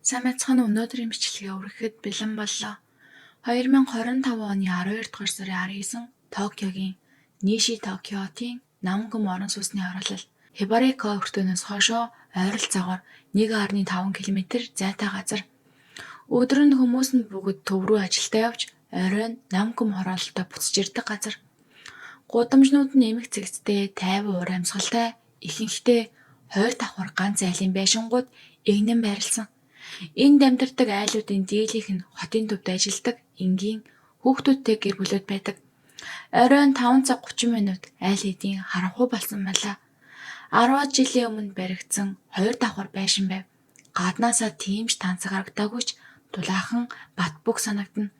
Сайн байцгаана уу, өнөөдрийн бичлэгээ өргөхөд бэлэн боллоо. 2025 оны 12 дугаар сарын 19 Токиогийн Ниши Токио хотын Намгүм орон сууцны хороолол Хибарико өртөөнөөс хойшоо ойролцоогоор 1.5 км зайтай газар. Өдөр нь хүмүүс нь бүгд төв рүү ажилдаа явж, оройн Намгүм хороололдоо буцаж ирдэг газар. Гудамжнууд нь эмх цэгцтэй, тайван уур амьсгалтай, ихэнхдээ хоёр давхар ганц айлын байшингууд эгнэн байрласан. Энд амьдардаг айлуудын дийлэнх нь хотын төвд ажилладаг энгийн хүүхдүүдтэй гэр бүлүүд байдаг. Оройн 5 цаг 30 минут айл хэдийн харанхуй болсон байлаа. 10-аад жилийн өмнө баригдсан хоёр давхар байшин байв. Гаднаасаа тийм ч танцаг харагдаагүй ч дулаахан бат бөх санагдана.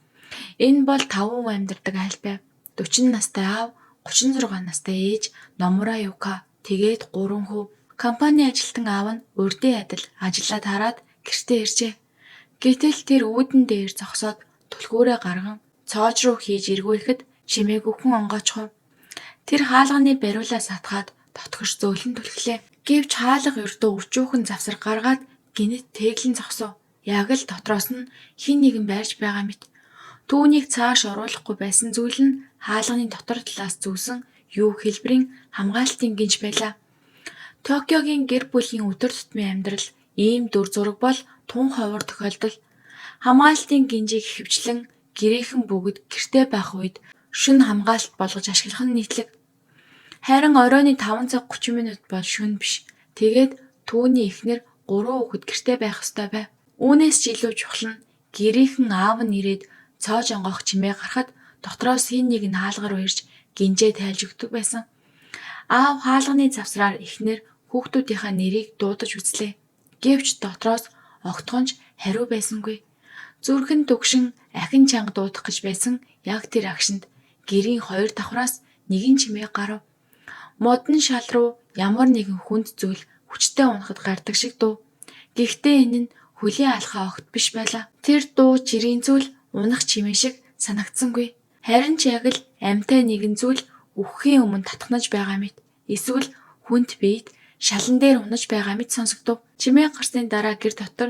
Энэ бол 5 хүн амьдардаг айл байв. 40 настай аав, 36 настай ээж, Номура Юка, тэгээд 3 хүү. Компани ажилтан аав нь урдын адил ажиллаа тараад гэртээ иржээ. Гэтэл тэр үүдэн дээр зогсоод түлхүүрээ гарган цоож руу хийж эргүүлэхэд чимээгүй хүн онгойчхов. Тэр хаалганы бариулаа сатгаад дотгош зөөлөн түлхлээ. Гэвч хаалга ердөө өчүүхэн завсар гаргаад гэнэт тэглэн зогсов. Яг л дотроос нь хэн нэгэн байрч байгаа мэт. Түүнийг цааш оруулахгүй байсан зүйл нь хаалганы дотор талаас зүүсэн юу хэлбэрийн хамгаалтын гинж байлаа. Токиогийн гэр бүлийн өдөр тутмын амьдрал ийм дүр зураг бол тун ховор тохиолдол. Хамгаалтын гинжийг ихэвчлэн гэрийнхэн бүгд гэртээ байх үед шөнө хамгаалалт болгож ашиглах нь нийтлэг. Харин оройн 5 цаг 30 минут бол шөнө биш. Тэгээд түүний эхнэр 3 хүүхэд гэртээ байх ёстой байв. Үүнээс ч илүү чухал нь гэрийнхэн аав нь ирээд цоож онгойх чимээ гарахад дотроос хэн нэг нь хаалга руу ирж гинжээ тайлж өгдөг байсан. Аав хаалганы завсраар эхнэр хүүхдүүдийнхээ нэрийг дуудаж үзлээ. Гэвч дотроос огтхон ч хариу байсангүй. Зүрх нь түгшин ахин чанга дуудах гэж байсан яг тэр агшинд гэрийн хоёр давхраас нэгэн чимээ гарав. Модон шал руу ямар нэгэн хүнд зүйл хүчтэй унахад гардаг шиг дуу. Гэхдээ энэ нь хөлийн алхаа огт биш байлаа. Тэр дуу жирийн зүйл унах чимээ шиг санагдсангүй. Харин ч яг л амьтай нэгэн зүйл үхэхийн өмнө татхнаж байгаа мэт. Эсвэл хүнд биед шалан дээр унаж байгаа мэт сонсогдов. Чимээ гарсны дараа гэр дотор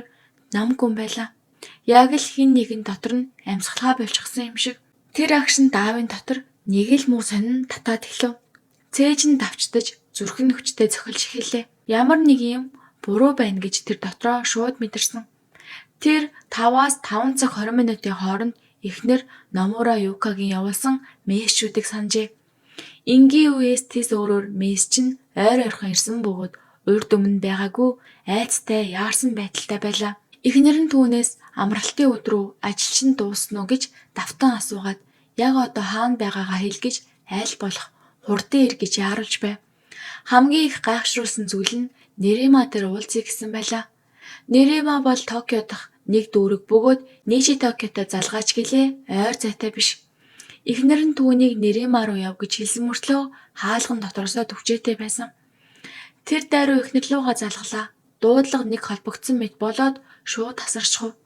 нам гүн байлаа. Яг л хэн нэгэн дотор нь амьсгалаа болчихсон юм шиг. Тэр агшин даавын дотор нэг л муу сонин татаад эхлэв. Цээж нь давчдаж зүрх нь хүчтэй зохилж эхэллээ. Ямар нэг юм буруу байна гэж тэр дотроо шууд мэдэрсэн. Тэр 5-аас 5 цаг 20 минутын хооронд эхнэр Номура Юкагийн явуулсан мессежүүдийг санажээ. Энгийн үеэс тэс өөрөөр мессеж нь ойр ойрхон ирсэн бөгөөд урд өмнө байгаагүй айцтай яарсан байдалтай байлаа. Эхнэр нь түүнээс амралтын өдрөө ажил чинь дуусна уу гэж давтан асуугаад яг одоо хаана байгаагаа хэл гэж айл болох хурдан ир гэж яаруулж байв. Хамгийн их гайхшруулсан зүйл нь Нерима дээр уулзъя гэсэн байлаа. Нерима бол Токио дахь нэг дүүрэг бөгөөд Ниши Токиотой залгаач гэлээ ойр зайтай биш. Эхнэр нь түүнийг Нерима руу яв гэж хэлсэн мөртлөө хаалган дотроосоо түгжээтэй байсан. Тэр дайруу эхнэр лүүгээ залгалаа. Дуудлага нэг холбогдсон мэт болоод шууд тасарчихав.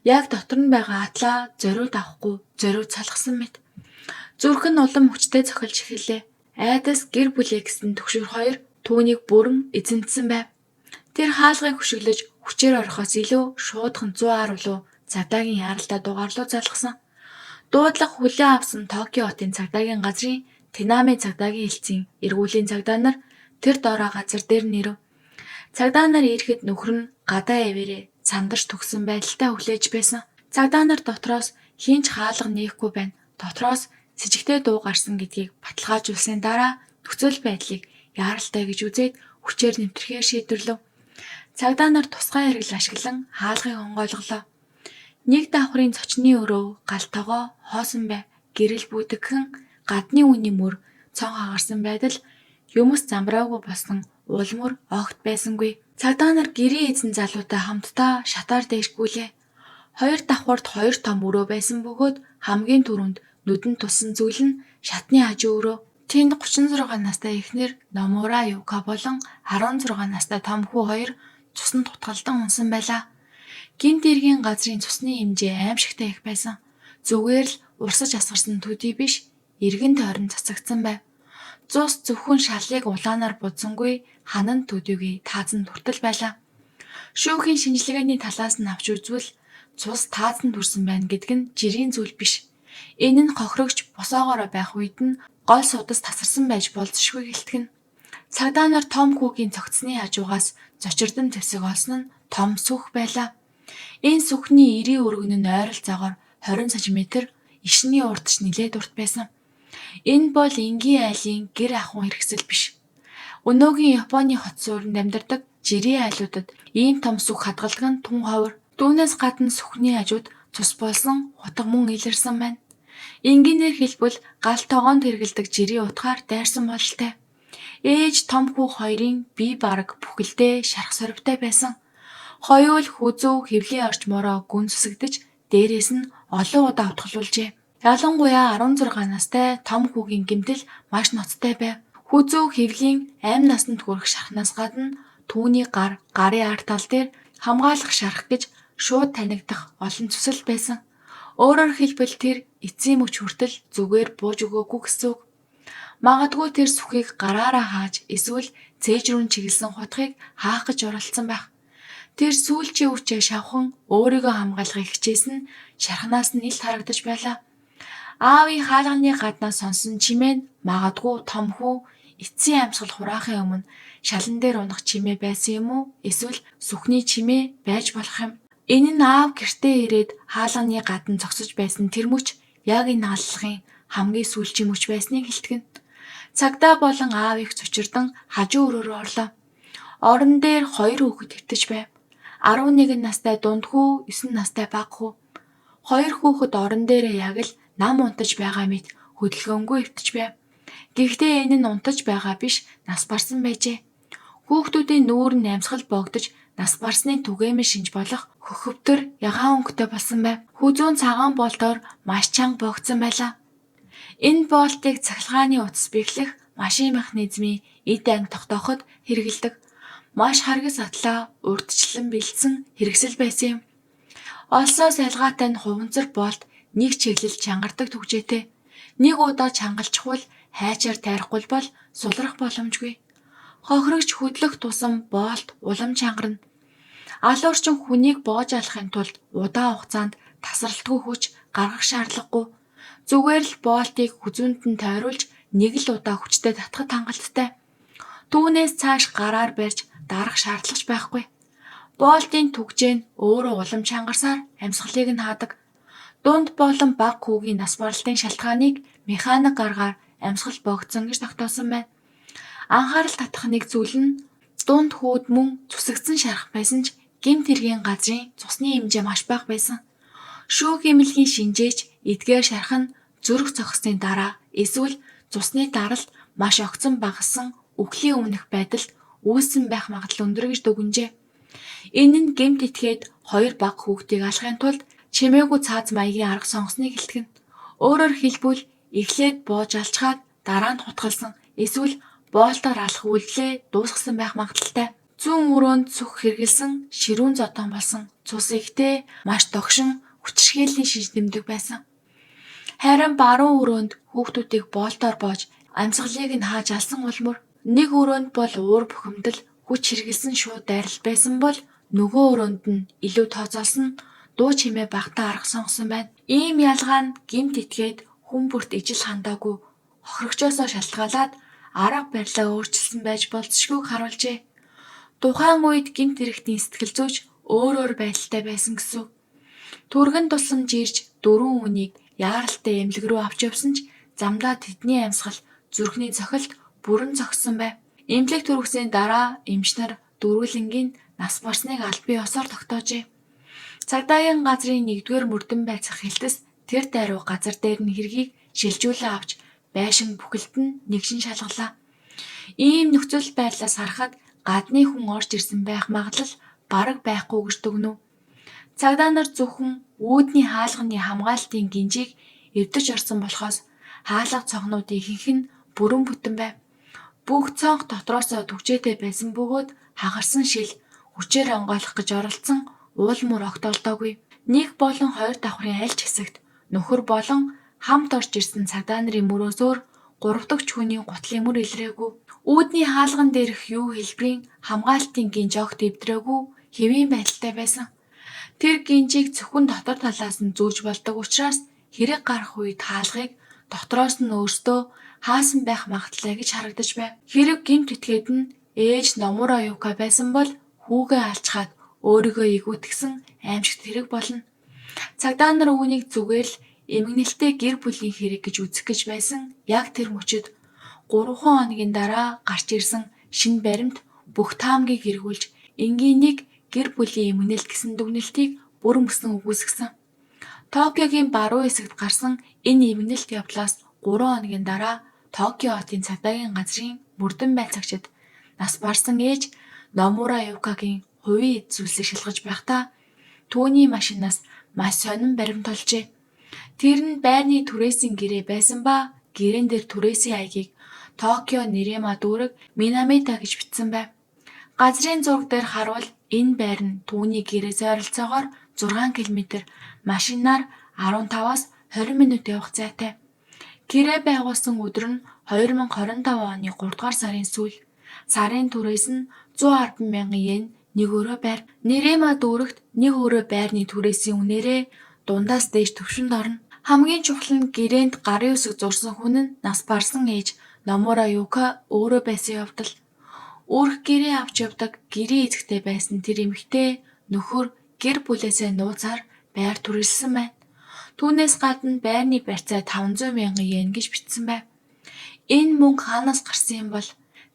Яг дотор нь байгаа атлаа зориуд авахгүй зориуд салгасан мэт. Зүрх нь улам хүчтэй зохилж эхэллээ. Айдас гэр бүлээ гэсэн түгшүүр хоёр түүнийг бүрэн эзэмдсэн байв. Тэр хаалгыг хөшиглөж хүчээр орохоос илүү шуудхан 110 руу цагдаагийн яаралтай дугаар руу залгасан. Дуудлага хүлээн авсан Токио хотын цагдаагийн газрын Тэнами цагдаагийн хэлтсийн эргүүлийн цагдаа нар тэр доороо газар дээр нэрэв. Цагдаа нар ирэхэд нөхөр нь гадаа авирээ сандарч түгсэн байдалтай хүлээж байсан. Цагдаа нар дотроос хэн ч хаалга нээхгүй байна. Дотроос сэжигтэй дуу гарсан гэдгийг баталгаажуулсны дараа нөхцөл байдлыг яаралтай гэж үзээд хүчээр нэвтрэхээр шийдвэрлэв. Цагдаа нар тусгай хэрэгэл ашиглан хаалгыг онгойлголоо. Нэг давхрын цочны өрөө гал тогоо хоосон бай. Гэрэл бүдэгхэн гадны үний мөр цон хагарсан байдал юмс замбраагүй болсон улмөр огт байсангүй. Цагдаа нар гэрийн эзэн залуутай хамтдаа шатаар дээшгүүлээ. Хоёр давхарт хоёр том өрөө байсан бөгөөд хамгийн түрүүнд нүдэнд туссан зүйл нь шатны хажуу өрөө. Тэнд 36 настай эхнэр Номура Юка болон 16 настай том хүү хоёр цуснд дутгалдан унсан байлаа. Гэмт хэргийн газрын цусны хэмжээ аимшигтай их байсан. Зүгээр л урсаж асгарсан төдий биш, эргэн тойрон цацагдсан байв. Цус зөвхөн шалыг улаанаар будсангүй ханан төдийгүй таазан хүртэл байлаа. Шүүхийн шинжилгээний талаас нь авч үзвэл цус таазан төрсөн байна гэдэг нь жирийн зүйл биш. Энэ нь хохирогч босоогоороо байх үед нь гол судас тасарсан байж болзошгүйг илтгэнэ. Цагдаа нар том хүүгийн цогцсны хажуугаас зочирдон зэвсэг олсон нь том сүх байлаа. Энэ сүхний эрийн өргөн нь ойролцоогоор 20 см, ишний урт ч нэлээд урт байсан. Энэ бол энгийн айлын гэр ахуйн хэрэгсэл биш. Өнөөгийн Японы хот суурьнд амьдардаг жирийн айлуудад ийм том сүх хадгалдаг нь тун ховор. Түүнээс гадна сүхний хажууд цус болсон хутга мөн илэрсэн байна. Энгийнээр хэлбэл гал тогоонд хэрэглэдэг жирийн утгаар дайрсан бололтой. Ээж том хүү хоёрын бие бараг бүхэлдээ шарх сорвитой байсан. Хоёул хүзүү хэвлийн орчмоороо гүн сүсэгдэж дээрээс нь олон удаа утгалуулжээ. Ялангуяа 16 настай том хүүгийн гэмтэл маш ноцтой байв. Хүзүү хэвлийн амь насанд хүрэх шархнаас гадна түүний гар, гарын ард тал дээр хамгаалах шарх гэж шууд танигдах олон цүсэл байсан. Өөрөөр хэлбэл тэр эцсийн мөч хүртэл зүгээр бууж өгөөгүй гэсэн үг. Магадгүй тэр сүхийг гараараа хааж эсвэл цээж рүү чиглэсэн хутгийг хаах гэж оролдсон байх. Тэр сүүлчийн үчээ шавхан өөрийгөө хамгаалахыг хичээсэн нь шархнаас нь илт харагдаж байлаа. Аавын хаалганы гаднаас сонсон чимээ нь магадгүй том хүү эцсийн амьсгал хураахын өмнө шалан дээр унах чимээ байсан юм уу? Эсвэл сүхний чимээ байж болох юм. Энэ нь аав гэртээ ирээд хаалганы гадна зогсож байсан тэр мөч яг энэ аллахын хамгийн сүүлчийн мөч байсныг хэлтгэнэ. Цагдаа болон аав их цочирдан хажуу өрөөрөө орлоо. Орон дээр хоёр хүүхэд хэвтэж байв. 11 настай дунд хүү, 9 настай бага хүү. Хоёр хүүхэд орон дээрээ яг л нам унтаж байгаа мэт хөдөлгөөнгүй хэвтэж байв. Гэхдээ энэ нь унтаж байгаа биш, нас барсан байжээ. Хүүхдүүдийн нүүр нь амьсгал боогдож нас барсны түгээмэл шинж болох хөхөвтөр ягаан өнгөтэй болсон байв. Хүзүүн цагаан болтоор маш чанга боогдсон байлаа. Энэ болтыг цахилгааны утас бэхлэх машин механизмын эд анги тогтооход хэрэглэдэг. Маш харгас атлаа урьдчилан бэлдсэн хэрэгсэл байсан юм. Олсоо салгаатай нь хуванцар болт нэг чиглэл чангардаг түгжээтэй. Нэг удаа чангалчихвал хайчаар тайрахгүй бол сулрах боломжгүй. Хохирогч хөдлөх тусам болт улам чангарна. Алуурчин хүнийг боож алахын тулд удаан хугацаанд тасралтгүй хүч гаргах шаардлагагүй. Зүгээр л болтыг хүзүүнд нь тойруулж нэг л удаа хүчтэй татахад хангалттай. Түүнээс цааш гараар барьж дарах шаардлага ч байхгүй. Болтын түгжээ нь өөрөө улам чангарсаар амьсгалыг нь хаадаг. Дунд болон бага хүүгийн нас баралтын шалтгааныг механик аргаар амьсгал богдсон гэж тогтоосон байна. Анхаарал татах нэг зүйл нь дунд хүүд мөн цусэгдсэн шарх байсан ч гэмт хэргийн газрын цусны хэмжээ маш бага байсан. Шүүх эмнэлгийн шинжээч эдгээр шарх нь зүрх цогцсны дараа эсвэл цусны даралт маш огцом багассан үхлийн өмнөх байдалд үүссэн байх магадлал өндөр гэж дүгнжээ. Энэ нь гэмт этгээд хоёр бага хүүхдийг алахын тулд чимээгүй цааз маягийн арга сонгосныг илтгэнэ. Өөрөөр хэлбэл эхлээд боож алчхаад дараа нь хутгалсан эсвэл боолтоор алах үйлдэлээ дуусгасан байх магадлалтай. Зүүн өрөөнд сүх хэрэгэлсэн ширүүн зодон болсон цус ихтэй маш догшин хүчирхийллийн шинж нэмдэг байсан. Харин баруун өрөөнд хүүхдүүдийг боолтоор боож амьсгалыг нь хааж алсан улмөр нэг өрөөнд бол уур бухимдал хүч хэрэгэлсэн шууд дайралт байсан бол нөгөө өрөөнд нь илүү тооцоолсон дуу чимээ багтаа арга сонгосон байна. Ийм ялгаа нь гэмт этгээд хүн бүрт ижил хандаагүй хохирогчоосоо шалтгаалаад арга барилаа өөрчилсөн байж болзошгүйг харуулжээ. Тухайн үед гэмт хэрэгтний сэтгэл зүйч өөр өөр байдалтай байсан гэсэн үг. Түргэн тусламж ирж дөрвөн хүнийг яаралтай эмнэлэг рүү авч явсан ч замдаа тэдний амьсгал зүрхний цохилт бүрэн зогссон байв. Эмнэлэг түргэсний дараа эмч нар дөрвөлнгийн нас барсныг албан ёсоор тогтоожээ. Цагдаагийн газрын нэгдүгээр мөрдөн байцаах хэлтэс тэр дайруу газар дээр нь хэргийг шилжүүлэн авч байшин бүхэлд нь нэгшин шалгалаа. Ийм нөхцөл байдлаас харахад гадны хүн орж ирсэн байх магадлал бараг байхгүй гэж дүгнэв. Цагдаа нар зөвхөн үүдний хаалганы хамгаалтын гинжийг эвдэрч орсон болохоос хаалга цонхнуудын ихэнх нь бүрэн бүтэн байв. Бүх цонх дотроосоо түгжээтэй байсан бөгөөд хагарсан шил хүчээр онгойлгох гэж оролдсон уул мөр огт олдоогүй. Нэг болон хоёр давхрын аль ч хэсэгт нөхөр болон хамт орж ирсэн цагдаа нарын мөрөөс өөр гурав дахь хүний гутлын мөр илрээгүй. Үүдний хаалган дээрх юу хэлбэрийн хамгаалтын гинж огт эвдрээгүй. хэвийн байдалтай байсан. Тэр гинжийг зөвхөн дотор талаас нь зүүж болдог учраас хэрэг гарах үед хаалгыг дотроос нь өөрсдөө хаасан байх магадлалтай гэж харагдаж байв. Хэрэг гэмт этгээд нь ээж Номура Юка байсан бол хүүгээ алчхаад өөрийгөө эгүүтгсэн аймшигт хэрэг болно. Цагдаа нар үүнийг зүгээр л эмгэнэлтэй гэр бүлийн хэрэг гэж үзэх гэж байсан яг тэр мөчид 3 хоногийн дараа гарч ирсэн шинэ баримт бүх таамгийг эргүүлж энгийнийг гэр бүлийн эмгэнэлт гэсэн дүгнэлтийг бүр мөсөн үгүйсгэсэн. Токиогийн баруун хэсэгт гарсан энэ эмгэнэлт явдлаас 3 хоногийн дараа Токио хотын цагдаагийн газрын мөрдөн байцаагчид нас барсан ээж Номура Юкагийн хувийн эд зүйлсийг шалгаж байхдаа түүний машинаас маш сонин баримт олжээ. Тэр нь байрны түрээсийн гэрээ байсан ба гэрээн дээр түрээсийн аягийг Токио Нэрема дүүрэг Минамита гэж бичсэн байв. Газрын зураг дээр харвал энэ байр нь түүний гэрээс ойролцоогоор 6 км, машинаар 15-аас 20 минут явах зайтай. Гэрээ байгуулсан өдөр нь 2025 оны 3 дугаар сарын сүүл. Сарын түрээс нь 110 мянган йен нэг өрөө байр. Нэрема дүүрэгт нэг өрөө байрны түрээсийн үнээрээ дундаас дээш төвшөнд орно. Хамгийн чухал нь гэрээнд гарын үсэг зурсан хүн нь нас барсан ээж Номура Юка өөрөө байсан явдал. Үүрх гэрээ авч явдаг гэрээ эзэгтэй байсан тэр эмэгтэй нөхөр гэр бүлээсээ нууцаар байр түрээсэлсэн байна. Түүнээс гадна байрны барьцаа 500 мянган йен гэж бичсэн байв. Энэ мөнгө хаанаас гарсан юм бол?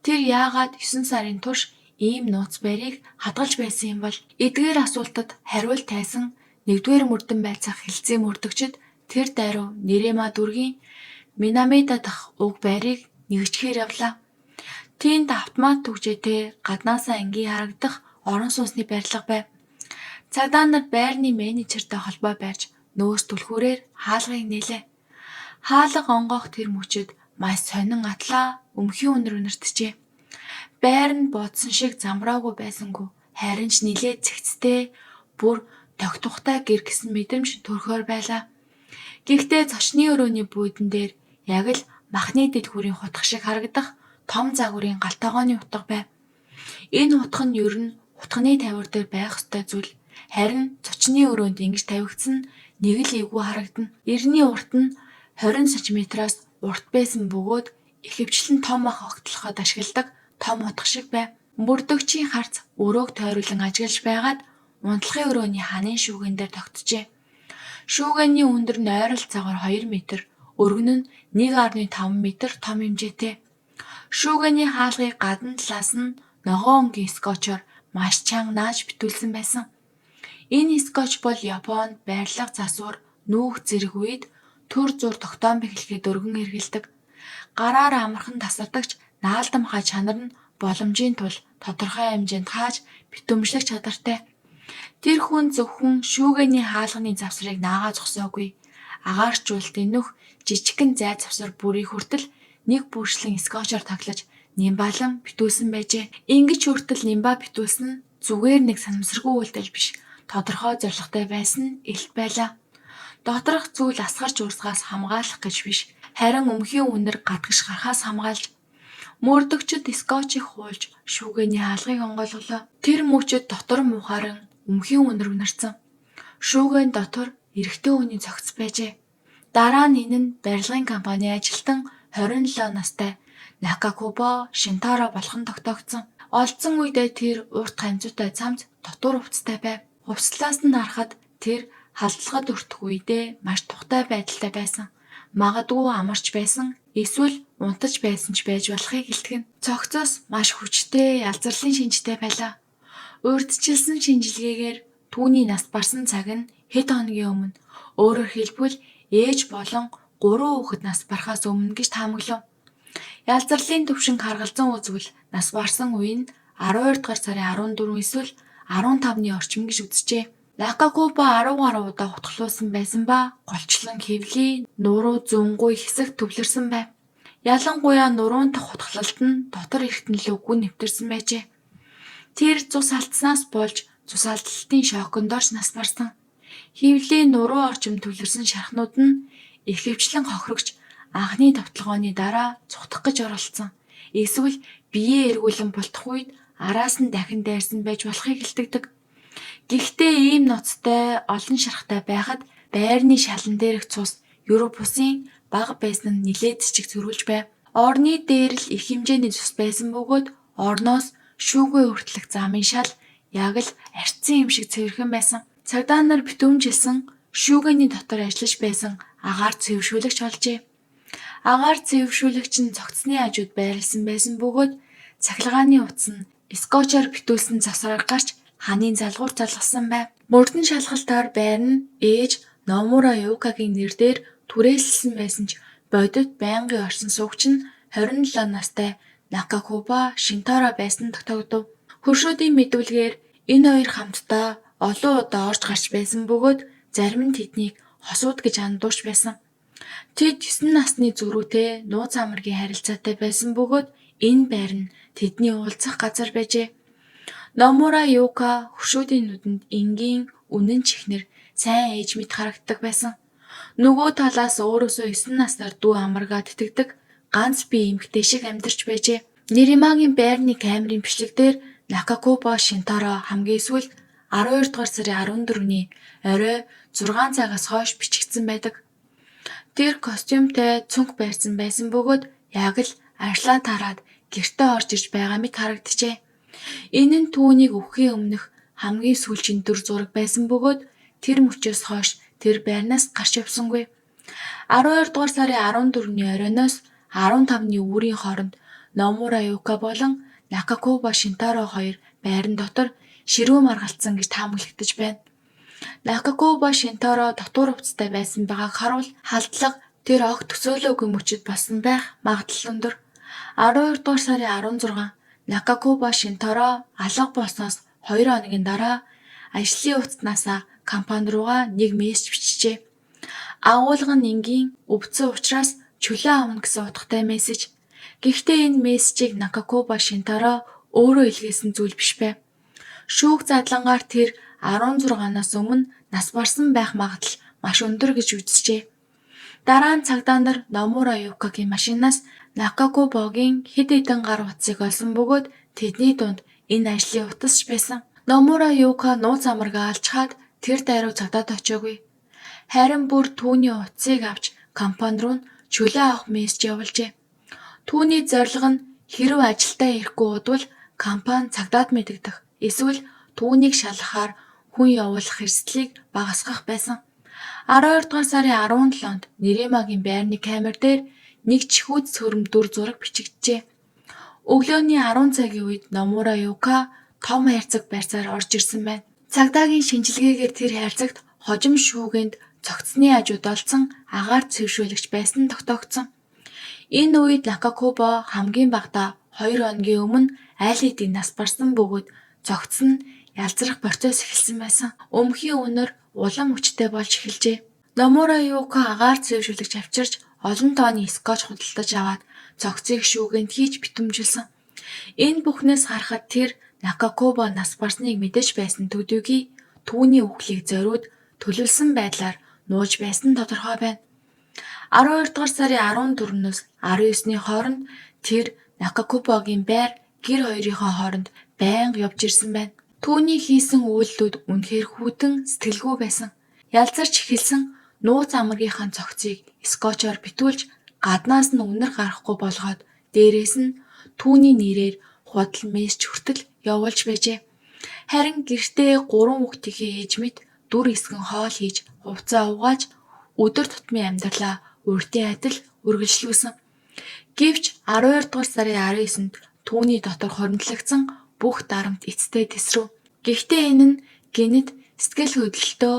Тэр яагаад 9 сарын турш ийм нууц байрыг хадгалж байсан юм бол? Эдгээр асуултад хариулт тайсан нэгдүгээр мөрдөн байцаах хэлтсийн мөрдөгчид тэр дайруу Нэрема дүүргийн Минамита дахь уг байрыг нэгжихээр явлаа. Тэнд автомат түгжээтэй гаднаасаа энгийн харагдах орон сууцны барилга байв. Цагдаа нар байрны менежертэй холбоо барьж нөөц түлхүүрээр хаалгыг нээлээ. Хаалга онгоох тэр мөчид маш сонин атлаа өмхий үнэр үнэртжээ. Байр нь бодсон шиг замраагүй байсангүй харин ч нилээд цэгцтэй бүр тогтухтай гэр гэсэн мэдрэмж төрхөөр байлаа. Гэхдээ зочны өрөөний буудан дээр яг л махны дэлгүүрийн хутга шиг харагдах том загварын гал тогооны утга байв. Энэ утга нь ер нь хутганы тавиур дээр байх ёстой зүйл. Харин зочны өрөөнд ингэж тавигдсан нь нэг л эвгүй харагдана. Эрний урт нь 20 см-аас урт байсан бөгөөд ихэвчлэн том мах огтлоход ашигладаг том утга шиг байв. Мөрдөгчийн харц өрөөг тойруулан ажиглаж байгаад унтлахын өрөөний ханын шүүгэн дээр тогтжээ. Шүүгээний өндөр нь ойролцоогоор 2 м, өргөн нь 1.5 м том хэмжээтэй. Шүүгээний хаалгыг гадна талаас нь ногоон өнгийн скотчоор маш чанга нааж битүүлсэн байсан. Энэ скотч бол Японд барилга засвар, нүүх зэрэг үед түр зуур тогтоон бэхлэхэд өргөн хэрэглэдэг. Гараар амархан тасардаг ч наалдамхай чанар нь боломжийн тул тодорхой хэмжээнд хааж битүүмжлэх чадвартай. Тэр хүн зөвхөн шүүгээний хаалганы завсрыг наагаа зогсоогүй. Агаарчуулалтын нүх жижигхэн зай завсар бүрийг хүртэл нэг бүршлэн скотчоор тоглож нимбалан битүүлсэн байжээ. Ингэж хүртэл нимба битүүлсэн нь зүгээр нэг санамсаргүй үйлдэл биш. Тодорхой зорилготой байсан нь илт байлаа. Доторх зүйл асгарч урсгаас хамгаалах гэж биш, харин өмхий үнэр гадагш гарахаас хамгаалж мөрдөгчид скотчийг хуулж шүүгээний хаалгыг онгойлголоо. Тэр мөчид дотор муухайран өмхий үнэр үнэрсэн. Шүүгээн дотор эрэгтэй хүний цогц байжээ. Дараа нь энэ нь барилгын компани ажилтан 27 настай Накакубо Шинтаро болох нь тогтоогдсон. Олдсон үедээ тэр урт гамзуутай цамц дотуур хувцастай байв. Хувцлаас нь харахад тэр халдлагад өртөх үедээ маш тухтай байдалтай байсан. Магадгүй амарч байсан, эсвэл унтаж байсан ч байж болохыг илтгэнэ. Цогцоос маш хүчтэй ялзарлын шинжтэй байлаа. Урьдчилсан шинжилгээгээр түүний нас барсан цаг нь хэд хоногийн өмнө, өөрөөр хэлбэл ээж болон 3 хүүхэд нас барахаас өмнө гэж таамаглав. Ялзарлын түвшинг харгалзан үзвэл нас барсан үе нь 12 дугаар сарын 14 эсвэл 15-ны орчим гэж үзжээ. Накакубо 10 гаруй удаа хутгалуулсан байсан ба голчлон хэвлий, нуруу зүүнгүй хэсэгт төвлөрсөн байв. Ялангуяа нуруун дахь хутгалалт нь дотор эрхтэн лүү гүн нэвтэрсэн байжээ. Тэр цус алдсанаас болж цус алдлалтын шоконд орж нас барсан. Хэвлий нуруу орчим төвлөрсөн шархнууд нь ихэвчлэн хохирогч анхны довтолгооны дараа цухтах гэж оролдсон. Эсвэл биеэ эргүүлэн бултах үед араас нь дахин дайрсан байж болохыг илтгэдэг. Гэхдээ ийм нууцтай олон шархтай байхад байрны шалан дээрх цус Европ усын бага байсан нь нэлээд зэчиг зөрүүлж байв. Орны дээр л их хэмжээний цус байсан бөгөөд орноос шүүгээ хүртэлх замын шал яг л арцсан юм шиг цэвэрхэн байсан. Цагдаа нар битүүмжилсэн шүүгээний дотор ажиллаж байсан агаар цэвэршүүлэгч олжээ. Агаар цэвэршүүлэгч нь цогцсны хажууд байрласан байсан бөгөөд цахилгааны утас нь скотчоор битүүлсэн завсраар гарч ханын залгуур залгасан байв. Мөрдөн шалгалтаар байр нь ээж Номура Юкагийн нэр дээр түрээсэлсэн байсан ч бодит байнгын орсон суугч нь 27 настай Накакубо Шинтаро байсан нь тогтоогдов. Хөршүүдийн мэдүүлгээр энэ хоёр хамтдаа олон удаа орж гарч байсан бөгөөд зарим нь тэднийг хосууд гэж андуурч байсан. Тэд 9 насны зөрүүтэй нууц амаргийн харилцаатай байсан бөгөөд энэ байр нь тэдний уулзах газар байжээ. Номура Юка хөршүүдийн нүдэнд энгийн, үнэн чихнэр, сайн ээж мэт харагддаг байсан. Нөгөө талаас өөрөөсөө 9 наснаар дүү амаргаа тэтгэдэг ганц бие эмэгтэй шиг амьдарч байжээ. Неримагийн байрны камерын бичлэг дээр Накакубо Шинтаро хамгийн сүүлд 12 дугаар сарын 14-ний орой 6 цагаас хойш бичигдсэн байдаг. Тэр костюмтай цүнх барьсан байсан бөгөөд яг л ажлаа тараад гэртээ орж ирж байгаа мэт харагджээ. Энэ нь түүнийг үхэхийн өмнөх хамгийн сүүлчийн дүр зураг байсан бөгөөд тэр мөчөөс хойш тэр байрнаас гарч явсангүй. 12 дугаар сарын 14-ний оройноос 15-ны үүрийн хооронд Номура Юка болон Накакубо Шинтаро хоёр байран дотор ширүү маргалдсан гэж таамаглагдаж байна. Накакубо Шинтаро дотуур хувцастай байсан байгааг харуул халдлага тэр огт төсөөлөөгүй мөчид болсон байх магадлал өндөр. 12 дугаар сарын 16 Накакубо Шинтаро алга болсноос 2 хоногийн дараа ажлын утаснаасаа компани руугаа нэг мессеж бичжээ. Агуулга нь энгийн өвдсөн учраас чөлөө авна гэсэн утгатай мессеж. Гэхдээ энэ мессежийг Накакубо Шинтаро өөрөө илгээсэн зүйл биш байв. Шүүх задлангаар тэр 16-наас өмнө нас барсан байх магадлал маш өндөр гэж үзжээ. Дараа нь цагдаа нар Номура Юкагийн машинаас Накакубогийн хэд хэдэн гар утсыг олсон бөгөөд тэдний дунд энэ ажлын утас ч байсан. Номура Юка нууц амаргаа алчхаад тэр дайруу цагдаад очоогүй. Харин бүр түүний утсыг авч компани руу чөлөө авах мессеж явуулжээ. Түүний зорилго нь хэрэв ажилдаа ирэхгүй удвал компани цагдаад мэдэгдэх эсвэл түүнийг шалгахаар хүн явуулах эрсдлийг багасгах байсан. 12 дугаар сарын 17-нд Неримагийн байрны камер дээр нэг чихүүд сөрөм дүр зураг бичигджээ. Өглөөний 10 цагийн үед Номура Юка том хайрцаг барьцаар орж ирсэн байна. Цагдаагийн шинжилгээгээр тэр хайрцагт хожим шүүгээнд цогцсны хажууд олдсон агаар цэвэршүүлэгч байсан нь тогтоогдсон. Энэ үед Накакубо хамгийн багадаа 2 хоногийн өмнө аль хэдийн нас барсан бөгөөд цогц нь ялзрах процесс эхэлсэн байсан. Өмхийн үнэр улам хүчтэй болж эхэлжээ. Номура Юка агаар цэвэршүүлэгч авчирч олон тооны скотч худалдаж аваад цогцыг шүүгээнд хийж битүүмжилсэн. Энэ бүхнээс харахад тэр Накакубо нас барсныг мэдэж байсан төдийгүй түүний үхлийг зориуд төлөвлөсөн байдлаар нууж байсан нь тодорхой байна. 12 дугаар сарын 14-өөс 19-ний хооронд тэр Накакубогийн байр гэр хоёрынхоо хооронд байнга явж ирсэн байна. Түүний хийсэн үйлдэлүүд үнэхээр хүйтэн сэтгэлгүй байсан. Ялзарч эхэлсэн нууц амаргийнхаа цогцыг скотчоор битүүлж гаднаас нь үнэр гарахгүй болгоод дээрээс нь түүний нэрээр худал мессеж хүртэл явуулж байжээ. Харин гэртээ 3 хүүхдийнхээ ээж мэт дүр эсгэн хоол хийж хувцаа угааж өдөр тутмын амьдралаа урдын адил үргэлжлүүлсэн. Гэвч 12 дугаар сарын 19-нд түүний дотор хуримтлагдсан бүх дарамт эцэстээ тэсрэв. Гэхдээ энэ нь гэнэт сэтгэл хөдлөлтөө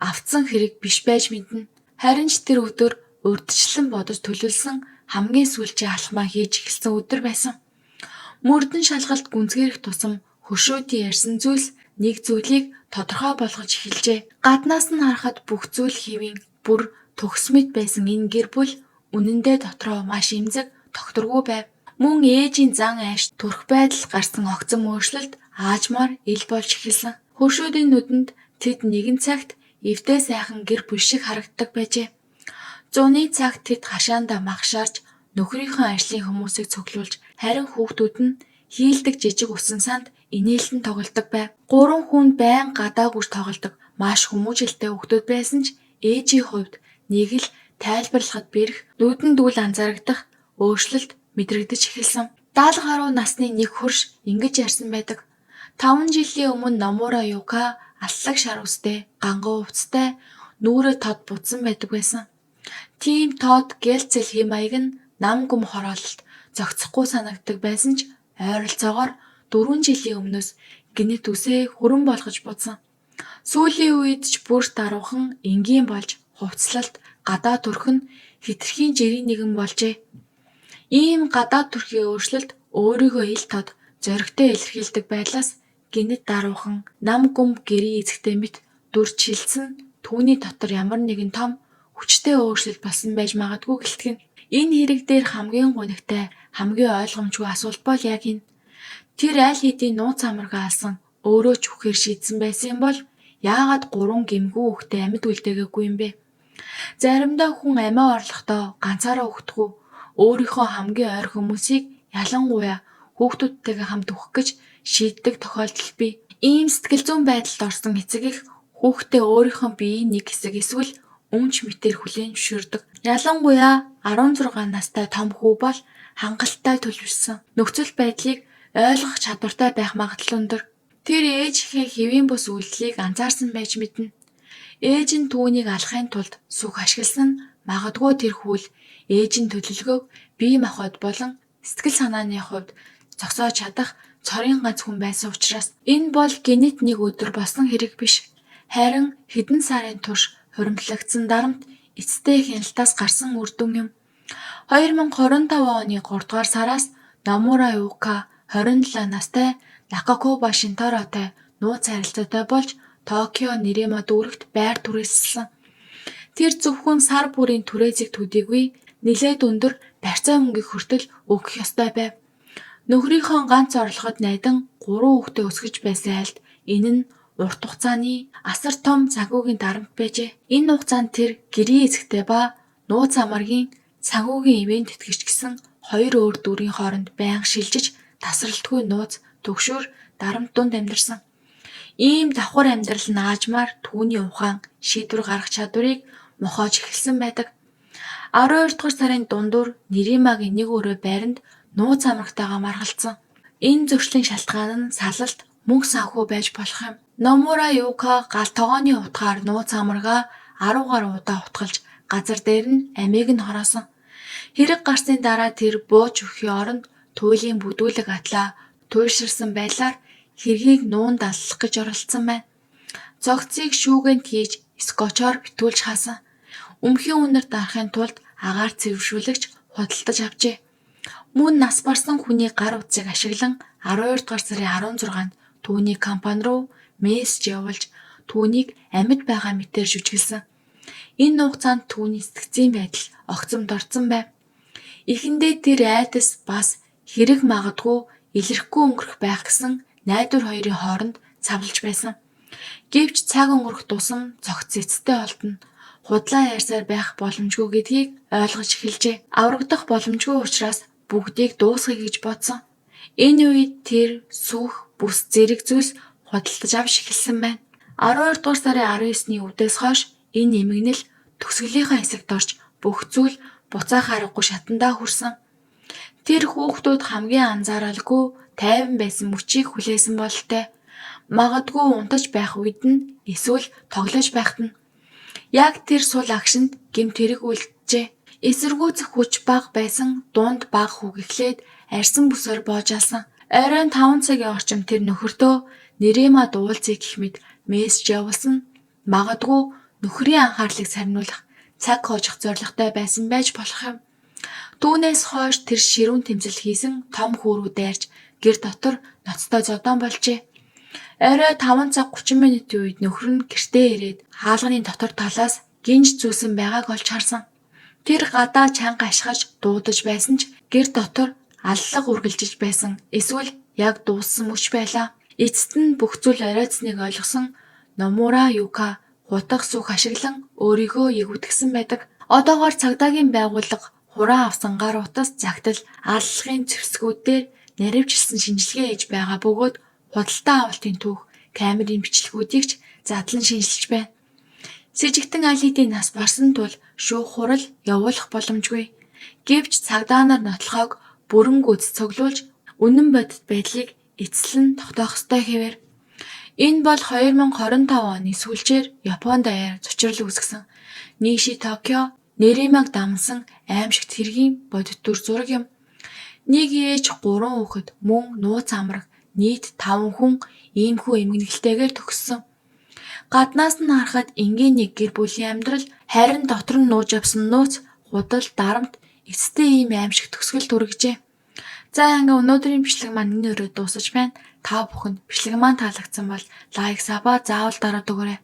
автсан хэрэг биш байж мэднэ. Харин ч тэр өдөр урьдчилан бодож төлөвлөсөн хамгийн сүүлчийн алхмаа хийж эхэлсэн өдөр байсан. Мөрдөн шалгалт гүнзгийрэх тусам хөршүүдийн ярьсан зүйлс нэг зүйлийг тодорхой болгож эхэлжээ. Гаднаас нь харахад бүх зүйл хэвийн бүр төгс мэт байсан энэ гэр бүл үнэндээ дотроо маш эмзэг тогтворгүй байв. Мөн ээжийн зан ааш төрх байдал гарсан огцом өөрчлөлт аажмаар ил болж эхэлсэн. Хөршүүдийн нүдэнд тэд нэгэн цагт эвтэй сайхан гэр бүл шиг харагддаг байжээ. Зуны цагт тэд хашаандаа магшаарч нөхрийнхөө ажлын хүмүүсийг цуглуулж харин хүүхдүүд нь хийлдэг жижиг усан санд инээлтэн тоглодог байв. Гурван хүн байнга гадаа гүйж тоглодог маш хүмүүжлэлтэй хүүхдүүд байсан ч ээжийн хувьд нэг л тайлбарлахад бэрх, нүдэнд үл анзаарагдах өөрчлөлт мэдрэгдэж эхэлсэн. 70 гаруй насны нэг хөрш ингэж ярьсан байдаг. 5 жилийн өмнө Номура Юка алтлаг шар үстэй, ганган хувцастай, нүүрээ тод будсан байдаг байсан. Тийм тод гэлцэл хэм маяг нь нам гүм хороололд зохицохгүй санагддаг байсан ч ойролцоогоор 4 жилийн өмнөөс гэнэт үсээ хүрэн болгож будсан. Сүүлийн үед ч бүр даруухан энгийн болж хувцаслалт, гадаа төрх нь хэтэрхий жирийн нэгэн болжээ. Ийм гадаа төрхийн өөрчлөлт өөрийгөө ил тод зоригтой илэрхийлдэг байдлаас гэнэт даруухан нам гүм гэрийн эзэгтэй мэт дүрчилсэн түүний дотор ямар нэгэн том хүчтэй өөрчлөлт болсон байж магадгүй гэлтгэнэ. Энэ хэрэг дээр хамгийн гунигтай, хамгийн ойлгомжгүй асуулт бол яг энэ. Тэр аль хэдийн нууц амаргаа алсан, өөрөө ч үхэхээр шийдсэн байсан юм бол яагаад гурван гэмгүй хүүхдээ амьд үлдээгээгүй юм бэ? Заримдаа хүн амиа орлохдоо ганцаараа үхдэггүй, өөрийнхөө хамгийн ойр хүмүүсийг, ялангуяа хүүхдүүдтэйгээ хамт үхэх гэж шийддэг тохиолдол бий. Ийм сэтгэл зүйн байдалд орсон эцэг эх хүүхдээ өөрийнхөө биеийн нэг хэсэг эсвэл өмч мэтээр хүлээн зөвшөөрдөг. Ялангуяа 16 настай том хүү бол хангалттай төлөвшсөн, нөхцөл байдлыг ойлгох чадвартай байх магадлал өндөр. Тэр ээжийнхээ хэвийн бус үйлдэлийг анзаарсан байж мэднэ. Ээж нь түүнийг алахын тулд сүх ашигласан нь магадгүй тэр хүл ээж нь төлөвлөгөөг бие махбод болон сэтгэл санааны хувьд зогсоож чадах цорын ганц хүн байсан учраас энэ бол гэнэт нэг өдөр болсон хэрэг биш. Харин хэдэн сарын турш хуримтлагдсан дарамт эцэстээ хяналтаас гарсан үр дүн юм. 2025 оны 3 дугаар сараас Номура Юка 27 настай Накакуба Шинтаротой нууц харилцаатай болж Токио Нерима дүүрэгт байр түрээсэлсэн. Тэр зөвхөн сар бүрийн түрээсийг төдийгүй нэлээд өндөр барьцаа мөнгийг хүртэл өгөх ёстой байв. Нөхрийнхөө ганц орлогод найдан гурван хүүхдээ өсгөж байсан айлд энэ нь урт хугацааны асар том санхүүгийн дарамт байжээ. Энэ хугацаанд тэр гэрийн эзэгтэй ба нууц амаргийн санхүүгийн ивээн тэтгэгч гэсэн хоёр өөр дүрийн хооронд байнга шилжиж тасралтгүй нууц түгшүүр дарамт дунд амьдарсан. Ийм давхар амьдрал нь аажмаар түүний ухаан, шийдвэр гаргах чадварыг мохоож эхэлсэн байдаг. 12 дугаар сарын дундуур Неримагийн нэг өрөө байранд нууц амрагтайгаа маргалдсан. Энэ зөрчлийн шалтгаан нь салалт, мөнгө санхүү байж болох юм. Номура Юка гал тогооны утгаар нууц амаргаа 10 гаруй удаа утгалж газар дээр нь амийг нь хороосон. Хэрэг гарсны дараа тэр бууж өгөхийн оронд туйлын бүдүүлэг атлаа туйлширсан байдлаар хэргийг нуун даллах гэж оролдсон байна. Цогцыг шүүгэнд хийж скотчоор битүүлж хаасан. Өмхийн үнэр дарахын тулд агаар цэвэршүүлэгч худалдаж авчээ. Мөн нас барсан хүний гар утсыг ашиглан 12 дугаар сарын 16-нд түүний компани руу мессеж явуулж түүнийг амьд байгаа мэтээр жүжиглэсэн. Энэ хугацаанд түүний сэтгэцийн байдал огцомд орсон байв. Эхэндээ тэр айдас бас хэрэг магадгүй илэрхгүй өнгөрөх байх гэсэн найдвар хоёрын хооронд цавлаж байсан. Гэвч цаг өнгөрөх тусам цогц эцэстээ олдоно. Худлаа ярьсаар байх боломжгүй гэдгийг ойлгож эхэлжээ. Аврагдах боломжгүй учраас бүгдийг дуусгая гэж бодсон. Энэ үед тэр сүх, бүс зэрэг зүйлс худалдаж авч эхэлсэн байна. 12 дугаар сарын 19-ний үдээс хойш энэ эмгэнэл төгсгөлийнхөө хэсэгт орж бүх зүйл буцаах аргагүй шатандаа хүрсэн. Тэр хүүхдүүд хамгийн анзааралгүй тайван байсан мөчийг хүлээсэн бололтой. Магадгүй унтаж байх үед нь эсвэл тоглож байхад нь яг тэр сул агшинд гэмт хэрэг үлджээ. Эсэргүүцэх хүч бага байсан дунд бага хүүг эхлээд арьсан бүсээр боож алсан. Оройн 5 цагийн орчим тэр нөхөртөө Неримад уулзъя гэх мэт мессеж явуулсан нь магадгүй нөхрийн анхаарлыг сарниулах, цаг хожих зорилготой байсан байж болох юм. Түүнээс хойш тэр ширүүн тэмцэл хийсэн том хүү рүү дайрч гэр дотор ноцтой зодоон болжээ. Орой 5 цаг 30 минутын үед нөхөр нь гэртээ ирээд хаалганы дотор талаас гинж зүүсэн байгааг олж харсан. Тэр гадаа чанга ашгаж дуудаж байсан ч гэр дотор аллага үргэлжиж байсан эсвэл яг дууссан мөч байлаа. Эцэст нь бүх зүйл оройтсныг ойлгосон Номура Юка хутга сүх ашиглан өөрийгөө эгвдэгсэн байдаг. Одоогоор цагдаагийн байгууллага хураан авсан гар утас, загтал, аллагын зэвсгүүд дээр наривчлсан шинжилгээ хийж байгаа бөгөөд худалдан авалтын түүх, камерын бичлэгүүдийг ч задлан шинэчилж байна. Сэжигтэн аль хэдийн нас барсан тул шүүх хурал явуулах боломжгүй. Гэвч цагдаа нар нотлохойг бүрэн гүйц цуглуулж үнэн бодит байдлыг эцэслэн тогтоох ёстой хэвээр. Энэ бол 2025 оны сүүлчээр Японд даяар зочрол үүсгэсэн Ниши Токио Неримаг дамнасан аймшигт хэргийн бодит дүр зураг юм. Нэг ээж, 3 хүүхэд мөн нууц амраг нийт 5 хүн иймхүү эмгэнэлтэйгээр төгссөн. Гаднаас нь харахад энгийн нэг гэр бүлийн амьдрал, харин дотор нь нууж явсан нууц, худал, дарамт эцэстээ ийм аймшиг төгсгөлд хүргэжээ. За, ингээ өнөөдрийн бичлэг маань энэ өрөө дуусаж байна. Та бүхэнд бичлэг маань таалагдсан бол like, sub аа заавал дараад өгөөрэй.